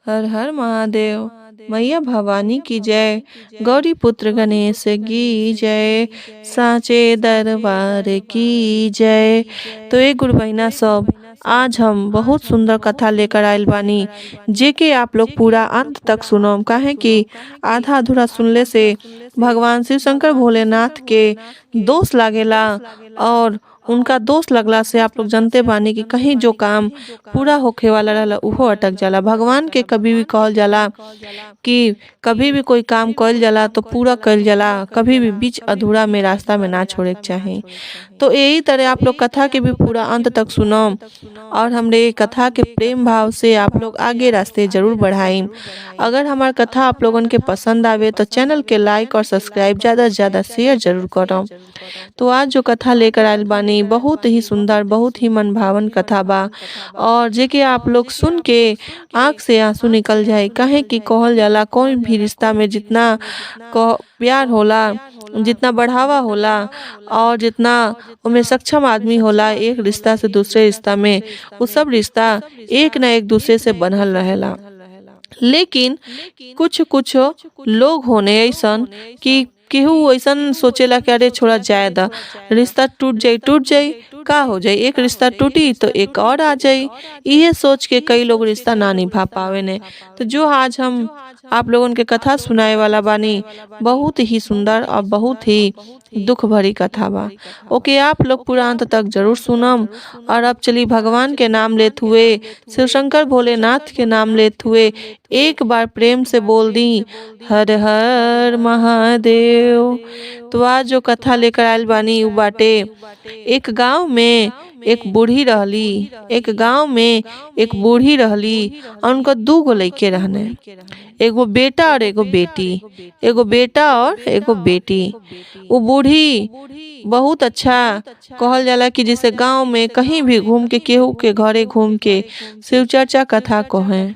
हर हर महादेव। मैया भवानी की जय। गौरी पुत्र गणेश की जय। साचे दरबार की जय। तो ये गुरु बहिना सब, आज हम बहुत सुंदर कथा लेकर आयल बानी, जेके आप लोग पूरा अंत तक सुनम, काहे कि आधा अधूरा सुनले से भगवान शिव शंकर भोलेनाथ के दोष लागेला और उनका दोष लगला से आप लोग जानते बानी कि कहीं जो काम पूरा होखे वाला रहला उहो अटक जाला। भगवान के कभी भी कहल जाला कि कभी भी कोई काम कइल जाला तो पूरा कइल जाला, कभी भी बीच अधूरा में रास्ता में ना छोड़े के चाही। तो यही तरह आप लोग कथा के भी पूरा अंत तक सुनम और हमरे कथा के प्रेम भाव से आप लोग आगे रास्ते जरूर बढ़ाइम। अगर हमार कथा आप लोगन के पसंद आवे तो चैनल के लाइक और सब्सक्राइब, ज़्यादा से ज़्यादा शेयर जरूर करम। तो आज जो कथा लेकर आयल बानी बहुत ही सुंदर, बहुत ही मनभावन कथा बा और जेके आप लोग सुन के आँख से आंसू निकल जाए, काहे कि कहल जाला कोई भी रिश्ता में जितना प्यार होला, जितना बढ़ावा होला और जितना उमें सक्षम आदमी होला एक रिश्ता से दूसरे रिश्ता में, वो सब रिश्ता एक न एक दूसरे से बनल रहेला। लेकिन कुछ कुछ लोग होने ऐसन कि केहू ऐसन सोचेला कि अरे छोड़ा जाए दा, रिश्ता टूट जाई टूट जाई, का हो जाई, एक रिश्ता टूटी तो एक और आ जाई, इहे सोच के कई लोग रिश्ता ना निभा पावे ने। तो जो आज हम आप लोगन के कथा सुनाए वाला बानी बहुत ही सुंदर और बहुत ही दुख भरी कथा बा। ओके आप लोग पूरा अंत तक जरूर सुनम। और अब चली भगवान के नाम लेत हुए, शिव शंकर भोलेनाथ के नाम लेत हुए एक बार प्रेम से बोल दी हर हर महादेव। तो आज जो कथा लेकर आयल बानी उ बाटे, एक गांव में एक बूढ़ी रहली, एक गांव में एक बूढ़ी रहली और उनका दू गो लइके रहने, एगो बेटा और एगो बेटी, एगो बेटा और एगो बेटी। वो बूढ़ी बहुत अच्छा कहल जाला कि जैसे गांव में कहीं भी घूम के केहू के घरे घूम के शिव चर्चा कथा कहें,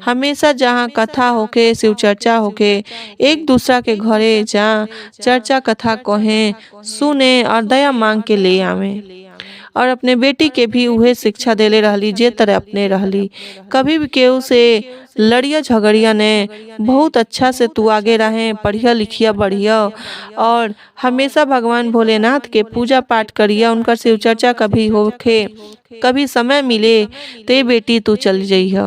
हमेशा जहाँ कथा होके शिव चर्चा होके एक दूसरा के घरे जहाँ चर्चा कथा कहें, सुने और दया मांग के ले आवे। और अपने बेटी के भी उहे शिक्षा देले रहली जे तरह अपने रहली। कभी भी केहू से लड़िया झगड़िया ने, बहुत अच्छा से तू आगे रहे, पढ़िया लिखिया बढ़िया और हमेशा भगवान भोलेनाथ के पूजा पाठ करिया, उनकर शिव चर्चा कभी होखे, कभी समय मिले ते बेटी तू चल जइह।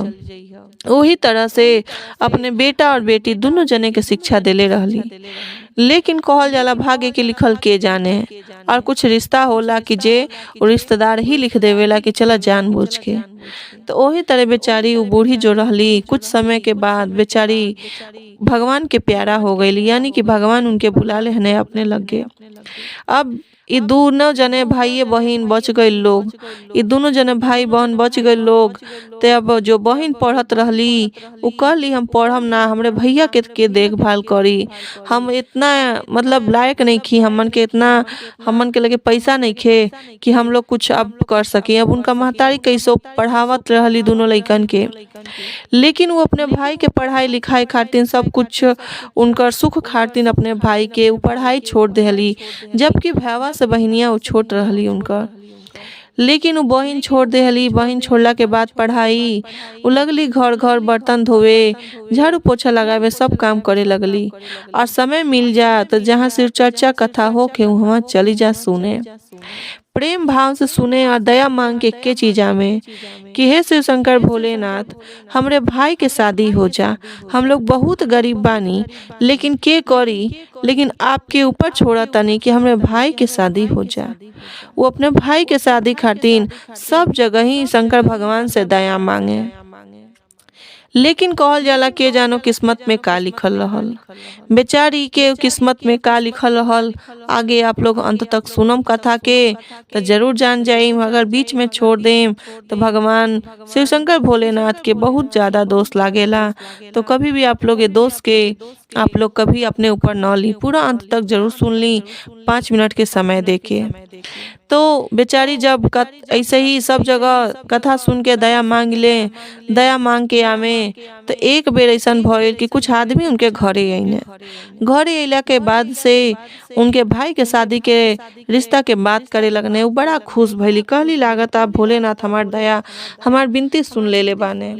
वही तरह से अपने बेटा और बेटी दोनों जने के शिक्षा देले रहली। लेकिन कहल जाला भाग्य के लिखल के जाने, और कुछ रिश्ता होला कि जे रिश्तेदार ही लिख देवेला कि चला जानबूझ के। तो वही तरह बेचारी वो बूढ़ी जो रहली कुछ समय के बाद बेचारी भगवान के प्यारा हो गई, यानी कि भगवान उनके बुला लेने अपने लग गए। अब ये दोनों जने भाई बहन बच गए लोग, ये दोनों जने भाई बहन बच गए लोग। तो अब जो बहन पढ़त रहली वो कहली हम पढ़म ना, हमरे भैया के देखभाल करी, हम इतना मतलब लायक नहीं खी, हमन के इतना हमन के लगे पैसा नहीं खे कि हम लोग कुछ अब कर सके। अब उनका महतारी कैसो पढ़ावत रहली दोनों लइकन के, लेकिन वो अपने भाई के पढ़ाई लिखाई खातिर सब कुछ उनकर सुख खातिर अपने भाई के वो पढ़ाई छोड़ देहली, जबकि भैया से बहनिया वो छोट रहली उनकर। लेकिन वो बहन छोड़ देहली। बहन छोड़ला के बाद पढ़ाई वो लगली घर घर बर्तन धोवे, झाड़ू पोछा लगावे, सब काम करे लगली। और समय मिल जा तो जहाँ शिव चर्चा कथा होके वहाँ चली जा सुने, प्रेम भाव से सुने और दया मांग के के चीजा में कि हे शिव शंकर भोलेनाथ हमरे भाई के शादी हो जा, हम लोग बहुत गरीब बानी लेकिन के करी, लेकिन आपके ऊपर छोड़ा तनी कि हमरे भाई के शादी हो जा। वो अपने भाई के शादी खातिर सब जगह ही शंकर भगवान से दया मांगे। लेकिन कहल जाला के जानो किस्मत में का लिखल रहल, बेचारी के किस्मत में का लिखल रहल। आगे आप लोग अंत तक सुनम कथा के तो जरूर जान जाइम, अगर बीच में छोड़ देम तो भगवान शिवशंकर भोलेनाथ के बहुत ज़्यादा दोष लागेला। तो कभी भी आप लोग ये दोष के आप लोग कभी अपने ऊपर न ली, पूरा अंत तक जरूर सुन ली 5 मिनट के समय देके। तो बेचारी जब ऐसे ही सब जगह कथा सुन के दया मांग ले, दया मांग के आमे तो एक बेर ऐसा भइल कि कुछ आदमी उनके घरे अइने। घरे अइला के बाद से उनके भाई के शादी के रिश्ता के बात करे लगने। वो बड़ा खुश भइली, कहली लागत आप भोलेनाथ हमार दया हमार विनती सुन ले ले बाने।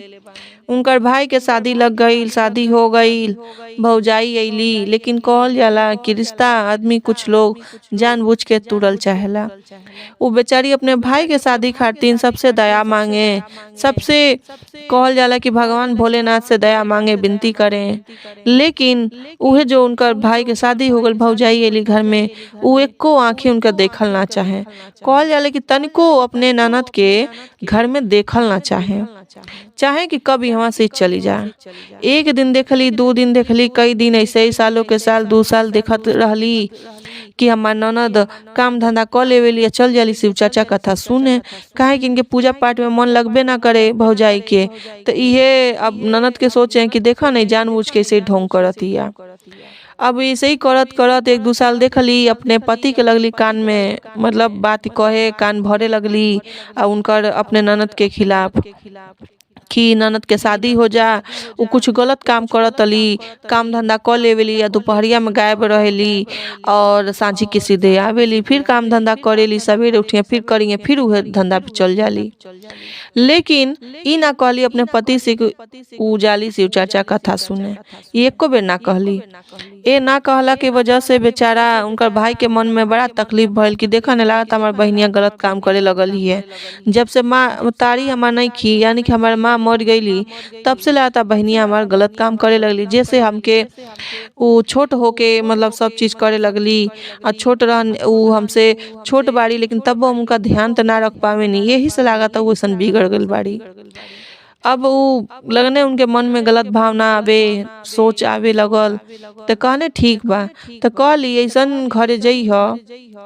उनकर भाई के शादी लग गईल, शादी हो गईल, भौजाई अइली, लेकिन कहल जाला कि रिश्ता आदमी कुछ लोग जानबूझ के तुड़ल चाहेला। उ बेचारी अपने भाई के शादी खातिर सबसे दया मांगे, सबसे कहल जाला कि भगवान भोलेनाथ से दया मांगे, विनती करें, लेकिन उहे जो उनकर भाई के शादी हो गईल, भौजाई अइली घर में, उ एको आँखी उनका देखल ना चाहे। कहल जाला कि तनिको अपने ननद के घर में देखल ना चाहे, चाहे कि कब यहाँ से चली जाए। एक दिन देखली, 2 दिन देखली, कई दिन ऐसे ही सालों के साल 2 साल देखत रहली कि हमार ननद काम धंधा क लेवेली आ चल जाली शिव चर्चा कथा सुने, काहे कि इनके पूजा पाठ में मन लगबे ना करे भौजाई के। तो इहे अब ननद के सोचे कि देखा नहीं जानबूझ के ऐसे ढोंग करतिया। अब ऐसे ही करत करत 1-2 साल देखली, अपने पति के लगली कान में मतलब बात कहे, कान भरे लगली आ उनकर अपने ननद के खिलाफ कि ननद के शादी हो जा, उ कुछ गलत काम करतली, काम धंधा क लेवेली या दोपहरिया में गायब रहेली और साँझी के सीधे आवेली, फिर काम धंधा करेली, सवेरे उठिए फिर करिए, फिर उहे धंधा पे चल जाली। लेकिन ई ना कहली अपने पति से कि उ जाली शिव चर्चा कथा सुने, एको बेर ना कहली। ए ना कहला के वजह से बेचारा उनकर भाई के मन में बड़ा तकलीफ भइल कि देखा नहीं लागत हमार बहनिया गलत काम करे लगल हिय। जब से माँ तारी हमार नहीं खी, यानी कि हमार माँ मर गईली, तब से लागता बहनिया हमार गलत काम करे लगली, जैसे हमके उ छोट होके मतलब सब चीज़ करे लगली आ छोट रहन उ हमसे छोट बाड़ी, लेकिन तब हम उनका ध्यान तो ना रख पावेनी, यही से लागत उ अइसन बिगड़ गईल बाड़ी। अब उ लगने उनके मन में गलत भावना आवे, सोच आवे लगल, तो कहने ठीक बा, तो कहली ऐसन घरे जइह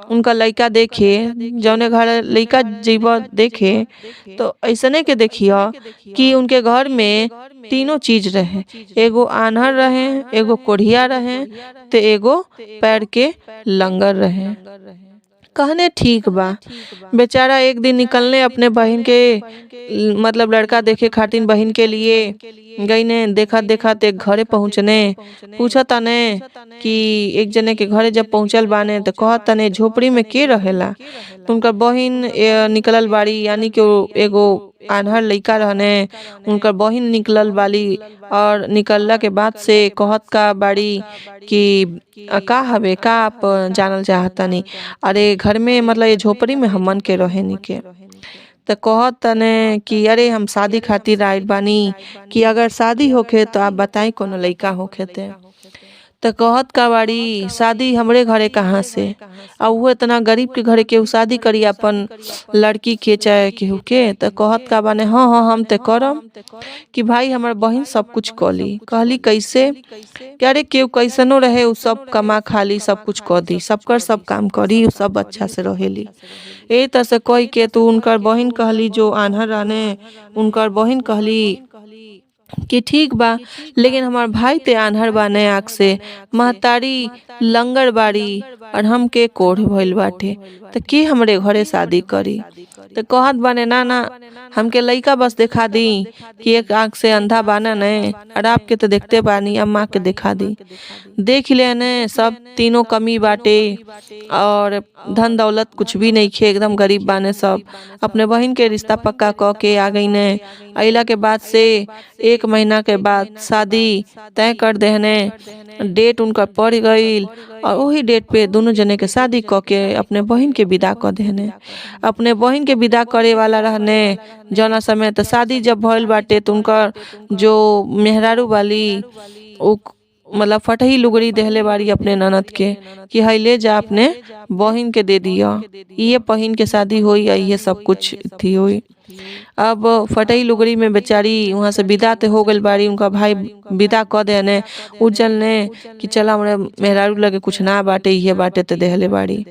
उनका लइका देखे, जौने घर लइका जइब देखे तो ऐसने के देखिह कि उनके घर में तीनों चीज रहे, एगो आन्हर रहे, एगो कोढ़िया रहे, तो एगो पैर के लंगर रहे। कहने ठीक बा। बेचारा एक दिन निकलने अपने बहन के मतलब लड़का देखे खातिर बहन के लिए गईने, देखत देखत एक घरे पहुँचने, पूछत तने कि एक जने के घरे जब पहुँचल बाने तो कहत तने झोपड़ी में के रहेला, तो उनकर बहन निकलल बाड़ी, यानी कि एगो आन्हर लइका रहने, उनकर बहन निकलल बाली और निकलला के बाद से कहत का बाड़ी कि का हवे, का आप जानल चाहतनी, अरे घर में मतलब ये झोपड़ी में हमन के रहेनी के। तो कहत तने कि अरे हम शादी खातिर आइल बानी कि अगर शादी होखे तो आप बताई कोनो लइका होखे ते। तो कहत का बाड़ी शादी हमरे घरे कहाँ से, आ उहो इतना गरीब के घरे केहू शादी करी अपन लड़की के चाहे केहू के। तो कहत का बाने हाँ हाँ हम ते करम कि भाई हमार बहन सब कुछ कली। कहली कैसे कि अरे केहू कैसनो रहे उ सब कमा खाली सब कुछ क दी, सबकर सब काम करी, उ सब अच्छा से रहेली। एही तरह से कह के तो उनकर बहन कहली जो आन्हर रहने, उनकर बहन कहली कि ठीक बा, लेकिन हमार भाई ते आन्हर बाने आँख से, महतारी लंगर बाड़ी और हमके कोढ़ भइल बाटे, तो के हमरे घरे शादी करी। तो कहत बाने ना ना हमके लइका बस देखा दी कि एक आँख से अंधा बाना ने और आपके तो देखते बानी, अम्मा के देखा दी। देख ले ने सब तीनों कमी बाटे और धन दौलत कुछ भी नहीं खे, एकदम गरीब बाने सब। अपने बहन के रिश्ता पक्का क के आ गई ने। अइला के बाद से 1 महीना के बाद शादी तय कर देहने, डेट उनका पड़ गईल और वही डेट पे दोनों जने के शादी क के अपने बहन के विदा क देहने। अपने बहन के विदा करे वाला रहने जौना समय तो शादी जब भइल बाटे तो उनकर जो मेहरारू वाली उ मतलब फटही लुगड़ी देहले बाड़ी अपने ननद के कि हई ले जा अपने बहन के दे दिया, ये बहन के शादी होई या ये सब कुछ थी होई। अब फटही लुगड़ी में बेचारी वहाँ से विदा ते हो गई बाड़ी, उनका भाई विदा क देने, उ चलने कि चला हमरे मेहरारू लगे कुछ ना बाटे ये बाटे ते देहले बाड़ी।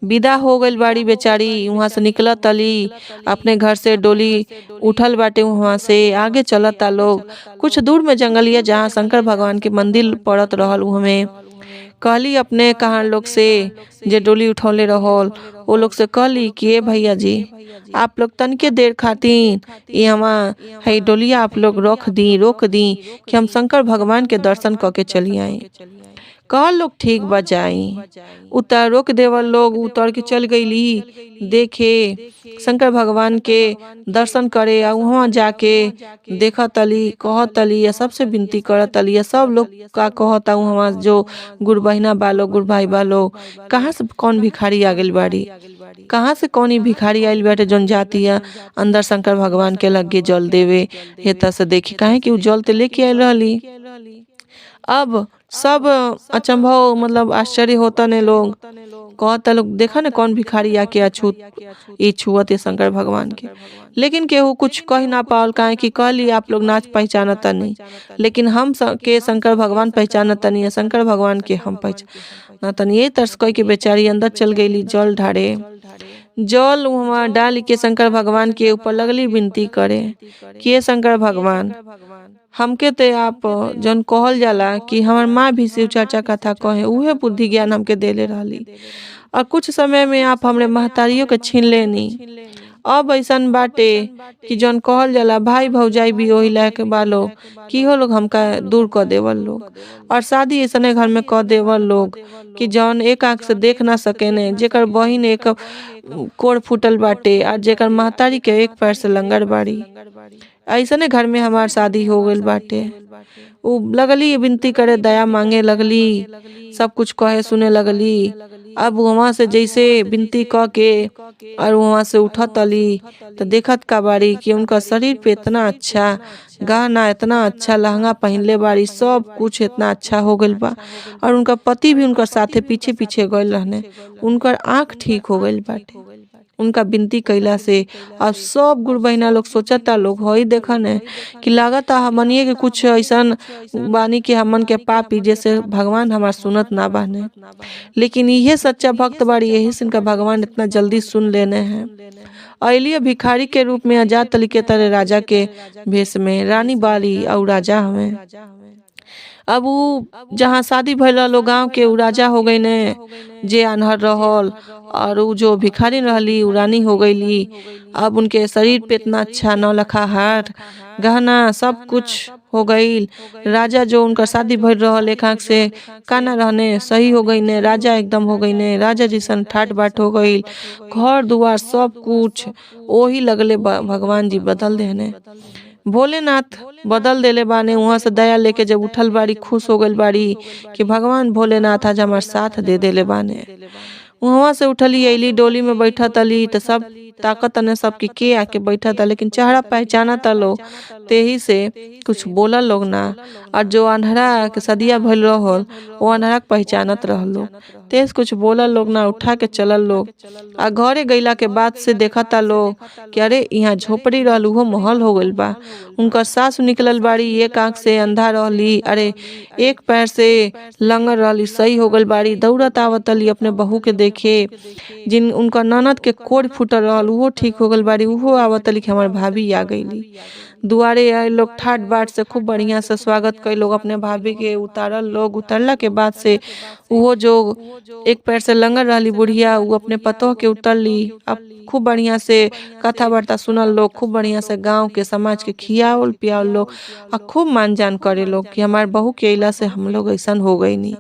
विदा हो गई बाड़ी बेचारी, वहाँ से निकलत तली अपने घर से, डोली उठल बाटे वहाँ से आगे चलता लोग। कुछ दूर में जंगलिया जहाँ शंकर भगवान के मंदिर पड़त रहल, उहमे कहली अपने कहान लोग से जे डोली उठौले रहल वो लोग से कहली कि ए भैया जी आप लोग तनके देर खातिर यहाँ है डोलिया आप लोग रोक दी कि हम शंकर भगवान के दर्शन क के चली आई। कहल लोग ठीक बा जाई। उतर रोक देवल लोग, उतर के चल गईली देखे शंकर भगवान के दर्शन करे। आ वहाँ जाके देखतली, कहतली आ सबसे विनती करतली। आ सब लोग का कहता वहाँ जो गुरु बहिना बालो, गुरु भाई बालो, कहाँ से कौन भिखारी आ गइल बाड़ी, कहाँ से कौन ई भिखारी आइल बाटे जौन जातिया अंदर शंकर भगवान के लगे जल देवे हेता से देखी, काहे कि उ जल ते लेके आइल रहली। अब सब अचंभव मतलब आश्चर्य होता ने लोग, कहता लोग देखा ने कौन भिखारी आके अछूत ई छुअत शंकर भगवान के। लेकिन केहू कुछ कह ना पावल, काहे कि कहली आप लोग नाच पहचानतनी, लेकिन हम के शंकर भगवान पहचानतनी, शंकर भगवान के हम पहचानतनी। ये तरस कह के बेचारी अंदर चल गईली जल ढारे। जल वहाँ डाल के शंकर भगवान के ऊपर लगली विनती करे कि ये शंकर भगवान, हमके ते आप जौन कहल जाला कि हमार माँ भी शिव चर्चा कथा कहे, उहे बुद्धि ज्ञान हमके देले रहली, और कुछ समय में आप हमरे महतारियों के छीन लेनी। अब ऐसन बाटे कि जौन कहल जाला भाई भौजाई भी ओही लायक बालो कि हो लोग हमका दूर क देवल लोग, और शादी ऐसने घर में क देवल लोग कि जौन एक आँख से देख ना सकेने, जेकर बहिन एक कोड़ फूटल बाटे और जेकर महतारी के एक पैर से लंगड़ बाड़ी, ऐसने घर में हमार शादी हो गइल बाटे। उ लगली विनती करे, दया मांगे लगली, सब कुछ कहे सुने लगली। अब वहाँ से जैसे विनती क के और वहाँ से उठतली तो देखत का बाड़ी कि उनका शरीर पे इतना अच्छा गहना, इतना अच्छा लहंगा पहनले बाड़ी, सब कुछ इतना अच्छा हो गइल बा। और उनका पति भी उनका साथे पीछे पीछे गइल रहने, उनकर आँख ठीक हो गइल बाटे उनका विनती कैला से। अब सब गुरु बहिना लोग सोचता लोग हई देखन है कि लागता हमनिए के कुछ ऐसन बानी कि हमन के पापी जैसे भगवान हमार सुनत ना बाने, लेकिन इहे सच्चा भक्त बाड़ी, यही से इनका भगवान इतना जल्दी सुन लेने हैं। अलिए भिखारी के रूप में आजाद तरीके तरह राजा के भेष में रानी बाली और राजा हमें। अब उ जहाँ शादी भइल रहल गाँव के उ राजा हो गई ने जे आन्हर रहल, और उ जो भिखारी रहली उ रानी हो गईली। अब उनके शरीर पे इतना अच्छा नौलखा हार गहना सब कुछ हो गईल। राजा जो उनका शादी भइल रहल एक आँख से काना रहने सही हो गई ने, राजा एकदम हो गई ने, राजा जैसन ठाट बाट हो गईल, घर दुआर सब कुछ ओही लगले भगवान जी बदल देने, भोलेनाथ बदल देले बाने। वहाँ से दया लेके जब उठल बाड़ी खुश हो गइल बाड़ी कि भगवान भोलेनाथ आज हमार साथ दे देले बाने। वहाँ से उठली अली डोली में बैठत अली तो सब ताकत ने सबके के आके बैठा था, लेकिन चेहरा पहचाना था लोग तेही से कुछ बोला लोग ना। और जो अन्हरा के सदिया भइल रहल वो अन्हरा के पहचानत रहल लोग, तेज कुछ बोला लोग ना, उठा के चलल लोग। आ घरे गईला के बाद से देखता लोग कि अरे यहाँ झोपड़ी रहल उहो महल हो गइल बा। उनकर सास निकलल बाड़ी, एक आँख से अंधा रहली, अरे एक पैर से लंगर रहली, सही हो गइल बाड़ी। दौड़त आवतली अपने बहू के देखे, जिन उनकर ननद के कोड़ फूटल रहल उहो ठीक हो गइल बाड़ी, उहो आवतली कि हमार भाभी आ गईली। दुआरे आए लोग ठाट बाट से खूब बढ़िया से स्वागत कई लोग, अपने भाभी के उतारल लोग। उतरला के बाद से उहो जो एक पैर से लंगर रहली बुढ़िया उ अपने पतोह के उतरली। अब खूब बढ़िया से कथा वार्ता सुनल लोग, खूब बढ़िया से गांव के समाज के खियावल पियावल लोग, आ खूब मान जान करे लोग कि हमार बहू के अइला से हम लोग ऐसन हो गईनी,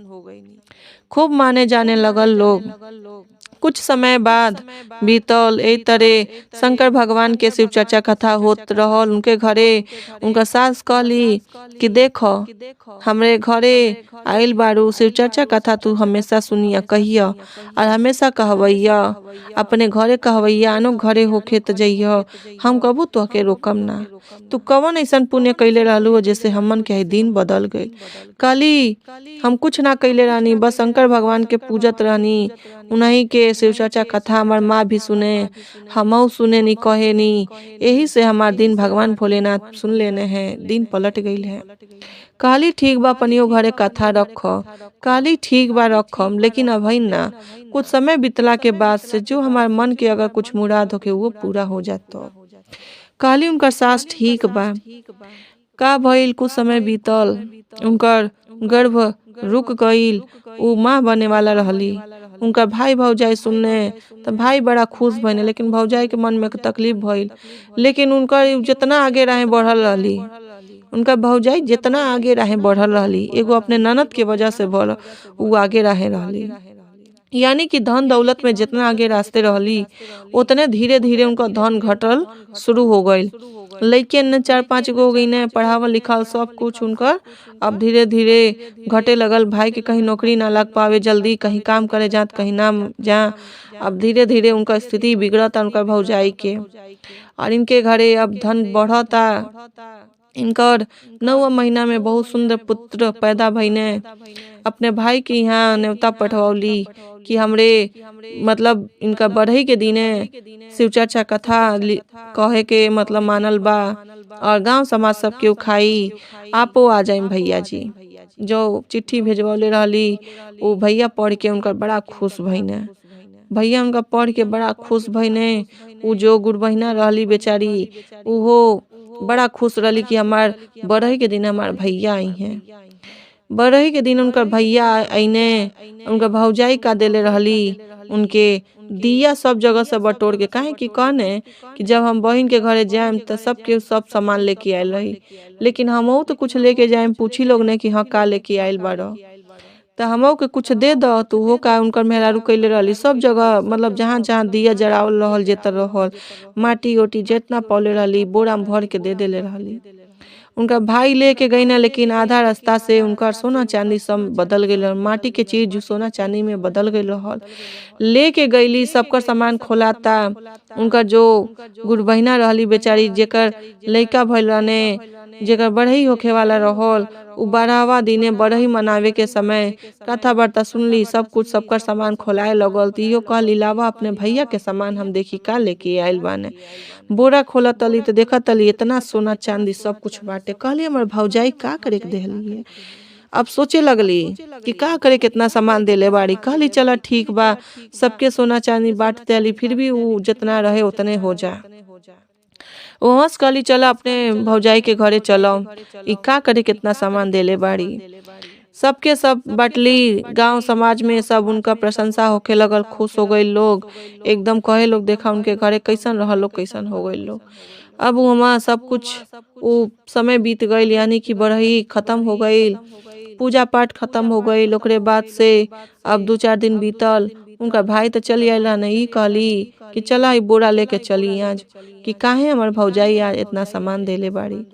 खूब माने जाने लगल लोग। कुछ समय बाद बीतल, ए तरह शंकर भगवान के शिव चर्चा कथा होत रहल उनके घरे। उनका सास कहली कि देखो हमरे घरे आइल बारू, शिव चर्चा कथा तू हमेशा सुनिया कहिया और हमेशा कहवैया, अपने घरे कहवैया, आनो घरे होखे त जइह, हम कबू तोहके रोकम ना। तू कवन ऐसन पुण्य कैले रहलू जैसे हमन के दिन बदल गइल। कहली हम कुछ ना कैले रहनी, बस शंकर भगवान के पूजत रहनी, उन्हीं के शिव चर्चा कथा हमार माँ भी सुने, हमहू सुने नी कहे नी, यही से हमार दिन भगवान भोलेनाथ सुन लेने हैं, दिन पलट गई है। कहली ठीक बा पनियो घरे कथा रख, कहली ठीक बा रखम, लेकिन अभी ना, कुछ समय बीतला के बाद से जो हमार मन के अगर कुछ मुराद होके वो पूरा हो जातो। कहली उनकर सास ठीक बा। का भइल, कुछ समय बीतल, उनकर गर्भ रुक गईल, उ माँ बने वाला रहली। उनका भाई भौजाई सुनने तो भाई बड़ा खुश भइने, लेकिन भौजाई के मन में तकलीफ भइल, लेकिन उनकर जितना आगे रहे बढ़ल रहली। उनका भौजाई जितना आगे राहे बढ़ल रहली, एगो अपने ननद के वजह से बढ़ उ आगे राहे रहली। यानी कि धन दौलत में जितना आगे रास्ते रहली उतने धीरे धीरे उनका धन घटल शुरू हो गईल। लइकन ने 4-5 गो हो गई ने, पढ़ावल लिखावल सब कुछ उनकर अब धीरे धीरे घटे लगल। भाई के कहीं नौकरी ना लग पावे जल्दी, कहीं काम करे जात कहीं ना जा। अब धीरे धीरे उनका स्थिति बिगड़ता उनका भौजाई के, और इनके घरे अब धन बढ़ता। इनकर 9वां महीना में बहुत सुंदर पुत्र पैदा भईने। अपने भाई के यहाँ न्योता पठवली कि हमरे मतलब इनका बढ़ई के दिने शिव चर्चा कथा कहे के मतलब मानल बा, और गांव समाज सब केहू खाई, आपो आ जाइम भैया जी। जो चिट्ठी भेजवले रहली वो भैया पढ़ के उनका बड़ा खुश भईने। भैया उनका पढ़ के बड़ा खुश भईने। उ जो गुरबहिना रहली बेचारी उहो बड़ा खुश रहली कि हमार बढ़ई के दिन हमार भैया आई हैं। बढ़ई के दिन उनकर भैया आईने, उनका भौजाई का देले रहली उनके दिया सब जगह से बटोर के, काहे कि कहने कि जब हम बहिन के घरे जाएम तो सबके सब सामान लेके आयल रही, लेकिन हमहू तो कुछ लेके जाएम, पूछी लोग ने कि हाँ का लेके आयल बारो, तो हमहू के कुछ दे दो। तो उहो का उनकर मेहरारू कैले रहली सब जगह, मतलब जहाँ जहाँ दिया जरावल रहल जेतर रहल माटी ओटी जितना पौले रहली बोरा में भर के दे देले रहली। उनका भाई लेके गई ना, लेकिन आधा रास्ता से उनका सोना चांदी सब बदल गई रहल, माटी के चीज सोना चांदी में बदल गई रहल। लेके गईली सबकर सामान खोलाता। उनका जो गुरबहिना रहली बेचारी, जेकर लइका भइल रहने, जेकर बढ़ई होखे वाला रहल, उ 12वां दिने बढ़ई मनावे के समय कथा वार्ता सुनली, सब कुछ सबकर सामान खोलाए लगल। तो इहो कहली लावा अपने भैया के सामान हम देखी का लेके आयल बाने। बोरा खोला तली तो देखा तली इतना सोना चांदी सब कुछ बाटे। कहली हमर भौजाई का करे के देहली है। अब सोचे लगली कि का करे कितना सामान देले बाड़ी। कहली चला ठीक बा, सबके सोना चांदी बांट देली, फिर भी उ जितना रहे उतने हो जा। वहाँ से कहली चला अपने भौजाई के घरे चलो, ई का करे कितना सामान देले बाड़ी। सबके सब बाटली, गांव समाज में सब उनका प्रशंसा होखे लगल, खुश हो गए लोग एकदम। कहे लोग देखा उनके घरे कैसन रहल लोग, कैसन हो गए लोग। अब वहाँ सब कुछ वो समय बीत गई, यानी कि बढ़ई खत्म हो गई, पूजा पाठ खत्म हो गई। ओकरे बाद से अब 2-4 दिन बीतल, उनका भाई तो चली आयल रहने। ई कहली कि चला ई बोरा लेके चली आज, कि काहे हमार भौजाई आज इतना सामान देले बाड़ी।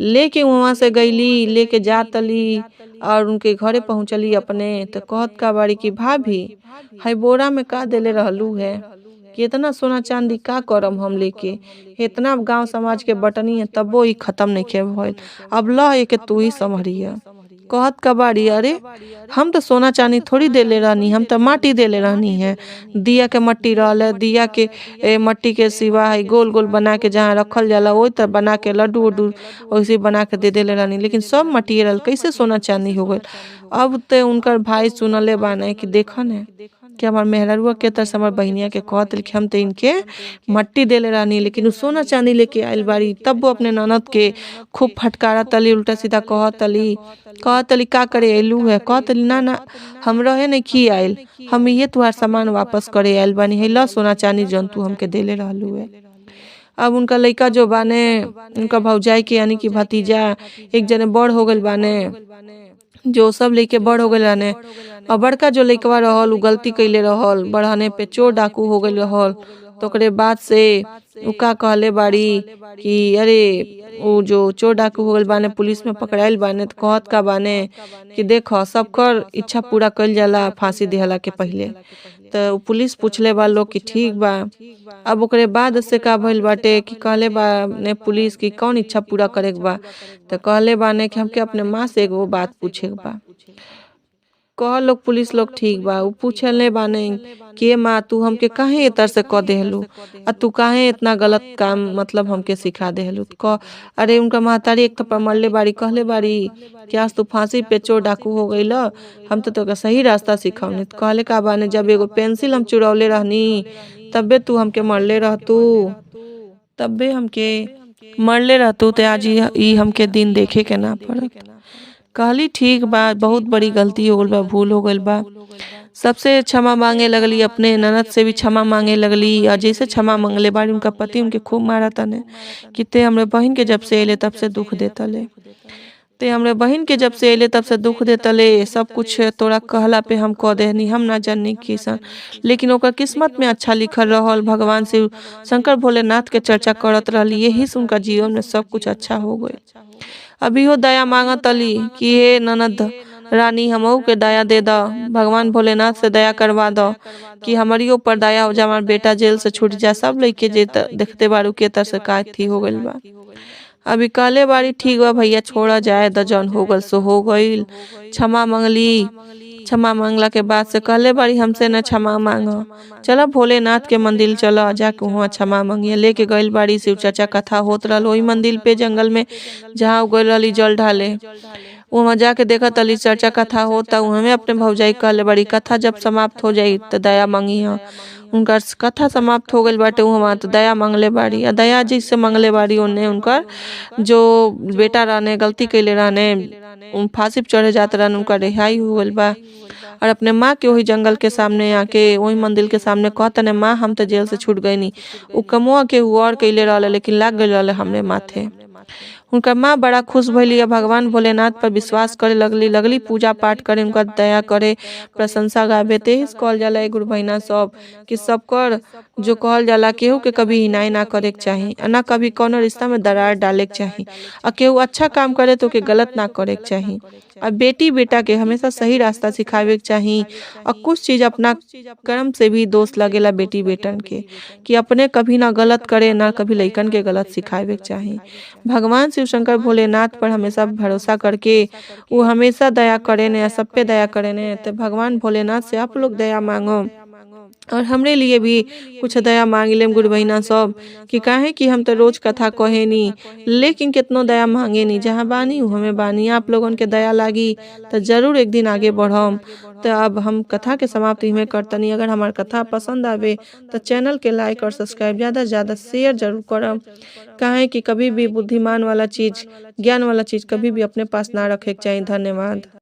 लेके वहाँ से गईली, लेके जातली और उनके घरे पहुँचली अपने। तो कहत का बाड़ी कि भाभी है बोरा में का देले रहलू है, कि इतना सोना चांदी का करम हम लेके, इतना गांव समाज के बटनी है तबो ई खत्म नहीं के भइल, अब ल एके तू ही संभरिया। कहत का बाड़ी अरे हम तो सोना चांदी थोड़ी देले रहनी, हम तो माटी देले रहनी है, दिया के मट्टी रहल है, दिया के मट्टी के सिवा है गोल गोल बना के जहाँ रखल जाला वही तर बना के लड्डू उड्डू वैसे बना के दे देले रहनी, लेकिन सब मट्टी रहल, कैसे सोना चांदी हो गई। अब तो उनकर भाई सुनले बाने कि देखन है कि हमार मेहरारुआ के तरह से हमार बहनिया के कहत कि हम तो इनके मट्टी देले रहनी, लेकिन उ सोना चांदी लेके आयल बाड़ी। तब वो अपने ननद के खूब फटकारा तली, उल्टा सीधा कहत तली का करे अयलू है। कहत तली ना ना हम रहे नहीं खी आयल, हम ये तुहार सामान वापस करे आयल बानी, है ल सोना चांदी जौन तू हमके देले रहलू है। अब उनका लइका जो बाने उनका भौजाई के यानी कि भतीजा एक जने बड़ हो गइल बाने, जो सब लेके बड़ हो गए रहने। और बड़का जो लइकवा रहल उ गलती कैले रहल, बढ़ाने पे चोर डाकू हो गइल रहल। तो ओकरे बाद से उ का कहले बाड़ी कि अरे उ जो चोर डाकू हो गइल बाने पुलिस में पकड़ाइल बाने, तो कहत का बाने कि देखो सबकर इच्छा पूरा कइल जाला फांसी दिहला के पहिले। तो पुलिस पूछले बा लोग कि ठीक बा। अब ओकरे बाद से का भइल बाटे कि कहले बा ने पुलिस कि कौन इच्छा पूरा करे के बा, तो कहले बाने कि हमके अपने माँ से एगो बात पूछे के बा। कह लोग पुलिस लोग ठीक बा। उ पूछले बाने कि माँ तू हमके काहे एतर से कह देहलू, आ तू काहे इतना गलत काम मतलब हमके सिखा देहलू। कह अरे उनका महतारी एक थप्पड़ मरले बाड़ी, कहले बाड़ी कि आज तू फांसी पे चोर डाकू हो गई, हम तो तोके सही रास्ता सिखौनी। कहले का बाने जब एगो पेंसिल हम चुरौले रहनी तबे तू हमके मरले रहतू, तबे हमके मरले रहतू, तो आज ई हमके दिन देखे के ना पड़त। कहली ठीक बा, बहुत बड़ी गलती हो गइल बा, भूल हो गइल बा। सबसे क्षमा मांगे लगली, अपने ननद से भी क्षमा मांगे लगली। और जैसे क्षमा मांगले बाड़ी उनका पति उनके खूब मारा तने कि ते हमरे बहिन के जब से अइले तब से दुख देतले, ते हमरे बहिन के जब से अइले तब से दुख देतले, सब कुछ तोरा कहला पे हम कह देहनी, हम ना जननी किसन। लेकिन ओकर किस्मत में अच्छा लिखल रहल। भगवान शिव शंकर भोलेनाथ के चर्चा करत रहली, यही से उनका जीवन में सब कुछ अच्छा हो गइल। अभी हो दया मांगतली कि हे ननद रानी हमहू के दया दे द, भगवान भोलेनाथ से दया करवा द कि हमारी ऊपर दया हो जा, हमार बेटा जेल से छूट जा। सब लइके जे देखते बारू के तर से का थी हो गइल बा। अभी कहले बारी ठीक बा भैया छोड़ा जाए द, जौन हो गइल सो हो गइल। क्षमा मंगली, क्षमा मांगला के बाद से कहले बारी हमसे न क्षमा मांग, चला भोलेनाथ के मंदिर चला, जाके वहाँ क्षमा मांगिए। लेके गइल बारी, शिव चर्चा कथा होत रहल वही मंदिर पे जंगल में जहाँ गइल रहली जल ढाले। वहाँ जाके देखा तली चर्चा कथा होता, वहाँ में अपने भौजाई कहले बारी कथा जब समाप्त हो जाई तो दया मांगी। हाँ उनकर कथा समाप्त हो गइल बाटे वहाँ तो दया मांगले बाड़ी। आ दया जैसे मांगले बाड़ी उन्हें उनकर जो बेटा रहने गलती कैले रहने उन फांसी पे चढ़े जात रहन उनका रिहाई हो गइल बा। और अपने माँ के वही जंगल के सामने आके वही मंदिर के सामने कहतने माँ हम तो जेल से छूट गईनी, उ कमुआ के उ और कैले रहले लेकिन लाग गइल रहले हमरे माथे। उनका माँ बड़ा खुश भइली आ भगवान भोलेनाथ पर विश्वास करे लगली, लगली पूजा पाठ करे, उनका दया करे, प्रशंसा गावे। तेही से कहल जाला ए गुरु बहिना सब कि सबकर जो कहल जाला केहू के कभी हिनाई ना करे के चाही, आ ना कभी कौनो रिश्ता में दरार डाले के चाही, आ केहू अच्छा काम करे तो के गलत ना करे के चाही। आ बेटी बेटा के हमेशा सही रास्ता सिखावे के चाही। और कुछ चीज अपना कर्म से भी दोष लगेला बेटी बेटन के कि अपने कभी ना गलत करे ना कभी लइकन के गलत सिखावे के चाही। भगवान शिव शंकर भोलेनाथ पर हमेशा भरोसा करके वो हमेशा दया करे ने, सब पे दया करे ने। तो भगवान भोलेनाथ से आप लोग दया मांगो और हमरे लिए भी कुछ दया मांग लेम गुरु बहिना सब कि काहे कि हम तो रोज कथा कहेनी लेकिन कितनो दया मांगे नी, जहाँ बानी हमें बानी। आप लोगन के दया लागी तो जरूर एक दिन आगे बढ़म। तो अब हम कथा के समाप्ति में करतनी। अगर हमार कथा पसंद आवे तो चैनल के लाइक और सब्सक्राइब ज़्यादा से ज़्यादा शेयर जरूर करम। काहे कि कभी भी बुद्धिमान वाला चीज़, ज्ञान वाला चीज़ कभी भी अपने पास ना रखे के चाही। धन्यवाद।